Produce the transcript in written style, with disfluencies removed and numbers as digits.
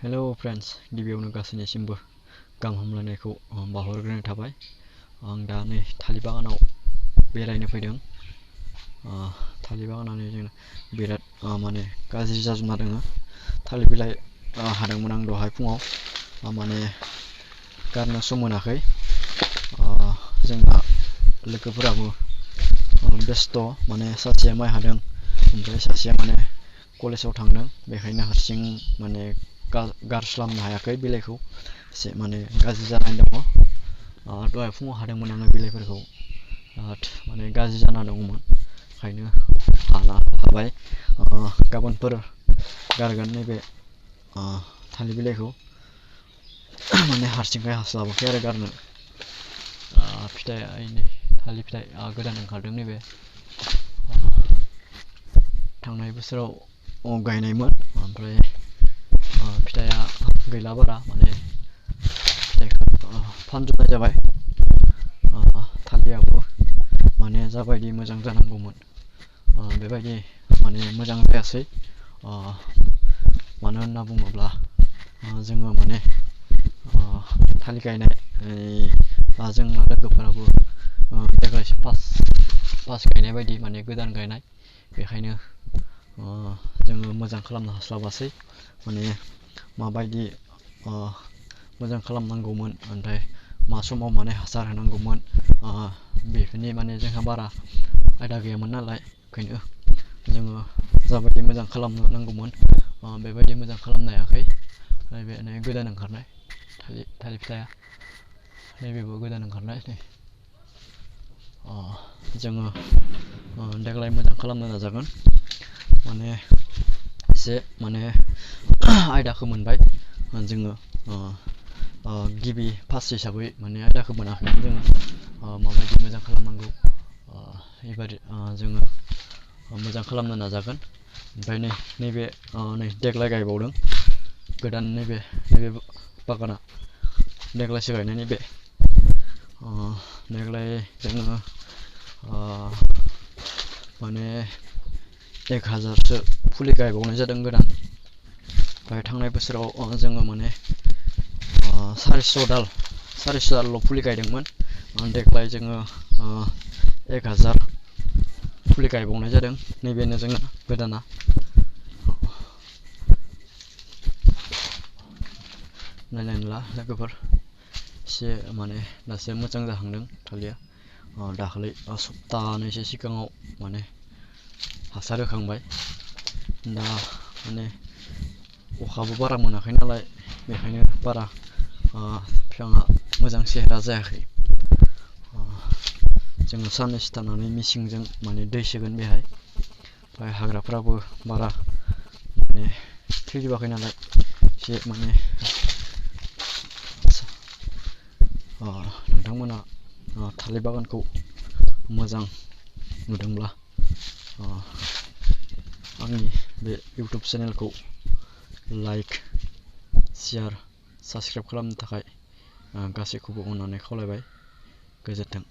Hello friends, गिबियावनो गासैनिसिमबो गाहाम हामलायनायखौ बावहरग्रोनाय थाबाय। आं दा नै थालिर बागानाव बेरायनो फैदों। थालिर बागानानो जों बिराद माने गाज्रि जाजोबना दङ। थालिर बिलाइ हादोंमोन आं दहाय फुङाव, माने गारनो सम मोनाखै। जोंना लोगोफोराबो बेस्थ', माने सासेया माइ हादों, ओमफ्राय सासेया माने कलेजाव थांदों, बेखायनो हारसिं माने गारस्लाबनो हायाखै बिलाइखौ, एसे माने गाज्रि जानानै दङ। दहाय फुङाव हादोंमोन आङो बिलाइफोरखौ, माने गाज्रि जाना दङमोन, ओंखायनो हाबाय। गाबोनफोर गारगोन नैबे थालिर बिलाइखौ, माने हारसिंखाय हास्लाबाखै आरो गारनो। फिथाइया थालिर फिथाइ गोदान ओंखारदों। नैबे थांनाय बोसोराव गायनायमोन, ओमफ्राय फिथाइया गैला बारा, माने फिथाइखौ फानजोबनाय जाबाय। थालिराबो माने जाबायदि मोजां जानांगौमोन बेबायदि माने मोजां जायासै। मानो होनना बुङोब्ला जोङो माने थालिर गायनाय जोंना लोगोफोराबो देग्लायसो फार्स्ट गायनाय बायदि, माने गोदान गायनाय, बेखायनो जोङो मोजां खालामनो हास्लाबासै। माने माबायदि मोजां खालामनांगौमोन, ओमफ्राय मा समाव माने हासार होनांगौमोन, बेफोरनि माने जोंहा बारा आयदा गैयामोन नालाय, ओंखायनो जोङो जाबायदि मोजां खालामनो नांगौमोन बेबायदि मोजां खालामनो हायाखै। नैबे गोदान ओंखारनाय थालिर फिथाइया, नैबेबो गोदान ओंखारनाय। जोङो देग्लाय मोजां खालामनो नाजागोन। माने एसे माने आयदाखौ मोनबाय जोङो। गिबि फार्स्ट हिसाबै माने आयदाखौ मोनाखैमोन जोङो, माबायदि मोजां खालामनांगौ। एबार जोङो मोजां खालामनो नाजागोन। ओमफ्राय नैबे देग्लाय गायबावदों गोदान, नैबे बागाना देग्लायसो गायनाय। नैबे देग्लाय जोङो माने 1000सो फुलि गायबावनाय जादों गोदान। ओमफ्राय थांनाय बोसोराव जोङो माने 400 दालल' फुलि गायदोंमोन। देग्लाय जोङो 1000 फुलि गायबावनाय जादों। नैबेनो जोंना गोदाना। नायनायला लोगोफोर, एसे माने दासो मोजां जाहांदों थालिरा। दाखालि सप्तानैसो सिगाङाव माने हासार होखांबाय। दा माने अखाबो बारा मोनाखै नालाय, बेखायनो बारा बिफाङा मोजां सेहेरा जायाखै। जोङो साननैसो थानानै मेचिनजों माने दै सोगोन बेहाय। ओमफ्राय हाग्राफ्राबो बारा माने थैजोबाखै नालाय, एसे माने नोंथांमोना थालिर बागानखौ मोजां नुदोंब्ला आंनि बे इउटुब चेनेलखौ लाइक, शेयार, साबस्क्राइब खालामनो थाखाय गासैखौबो अननानै खावलायबाय। गोजोन्थों।